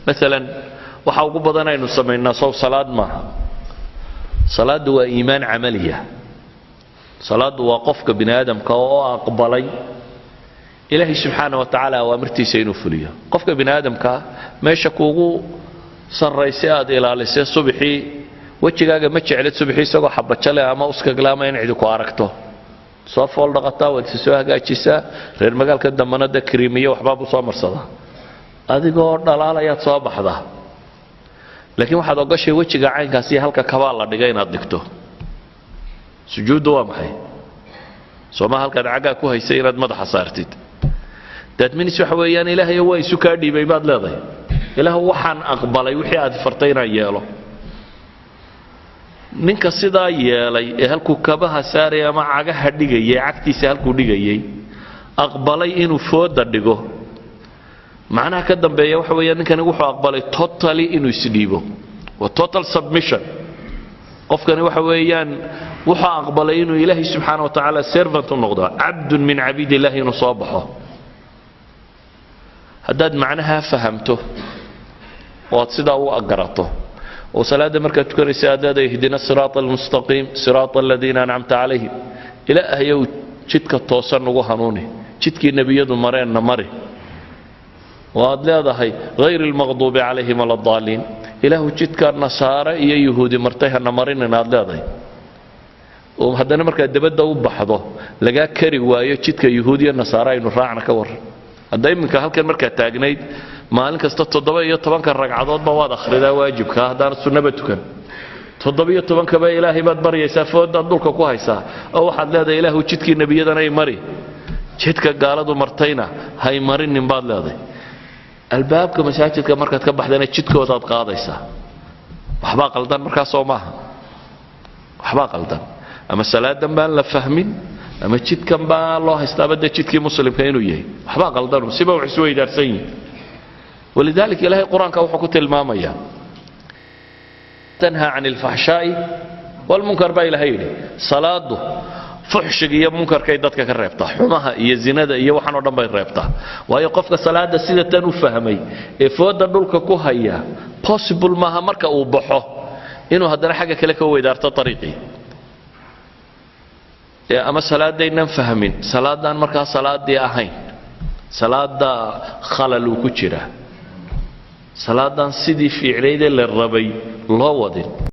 Maalan, waxa ugu badan aynu samaynaa sow salaad maaha? Salaaddu waa iimaan camaliya. Salaaddu waa qofka bini aadamka oo aqbalay Ilaahay subxaana wa tacaala awaamirtiisa inuu fuliyo. Qofka bini aadamkaa meesha kuugu sarraysa aad ilaalisay subaxii, wejigaaga ma jeclid subaxii isagoo xabajale ama uskagle ama in cidi ku aragto. Soo fool dhaqataa, waad isa soo hagaajisaa. Reer magaalka dambana dee kiriimiyo waxbaabuu soo marsadaa. Adigoo dhalaalayaad soo baxdaa, laakiin waxaad ogashay wejiga caynkaas iyo halka kabaa la dhigay inaad dhigto. Sujuuddu waa maxay? Sooma halkaad caggaa ku haysay inaad madaxa saartid? That means waxa weeyaan, Ilaahayo, waa isu kaa dhiibay baad leedahay. Ilaah, waxaan aqbalay wixii aad fartay inaan yeelo. Ninka sidaa yeelay ee halkuu kabaha saaraya ama cagaha dhigayay, cagtiisa halkuu dhigayay aqbalay inuu fooda dhigo, macnaha ka dambeeya waxa weeya ninkani wuxuu aqbalay totally inuu isdhiibo. Waa total submission. Qofkani waxa weeyaan wuxuu aqbalay inuu Ilaahay subxaana wa tacaala servant u noqdo, عبد من عبيد الله inuu soo baxo. Haddaad macnaha fahamto oo aad sidaa u garato oo salaadda markaad tukanaysa aad leedahay اهدنا الصراط المستقيم صراط الذين أنعمت عليهم, Ilaahayow, jidka toosan ugu hanuuni, jidkii nebiyadu mareenna mari, oo aad leedahay غير المغضوب عليهم ولا الضالين, Ilaahu, jidka Nasaare iyo Yuhuudi martay hana marinin, aad leedahay, oo haddana markaad dabadda u baxdo lagaa kari waayo jidka Yuhuud iyo Nasaare aynu raacna, ka warran? Hadda iminka halkan markaad taagnayd, maalin kasta 17-ka ragcadoodba waad akhridaa waajibka, haddaanad sunnaba tukan. 17-kaba Ilaahay baad baryaysaa, foodaad dhulka ku haysaa, oo waxaad leedahay, Ilaahu, jidkii nebiyadana ay mari, jidka gaaladu martayna hay marinin baad leedahay. Albaabka masaajidka markaad ka baxdana jidkoodaad qaadaysaa. Waxbaa qaldan markaas, soo maaha? Waxbaa qaldan. Ama salaadan baan la fahmin, ama jidkan baa loo haystaaba dee jidkii muslimka inuu yahay. Waxbaa qaldanu siba wax isweydaarsan yihin. ولذلك Ilaahay Qur-aanka wuxuu ku tilmaamayaa تنهى عن الفحشاء والمنكر baa Ilahay yidhi. Salaadu fuxshiga iyo munkarkay dadka ka reebtaa, xumaha iyo zinada iyo waxaan oo dhan bay reebtaa. Waayo, qofka salaada sida tan u fahmay ee fooda dhulka ku haya, possible maaha marka uu baxo inuu haddana xagga kale ka weydaarto ariiqii. Ama salaadaynan fahmin, salaadaan markaa salaadii ahayn, salaada khalal uu ku jiraa, salaadan sidii fiicnaydee la rabay loo wadin.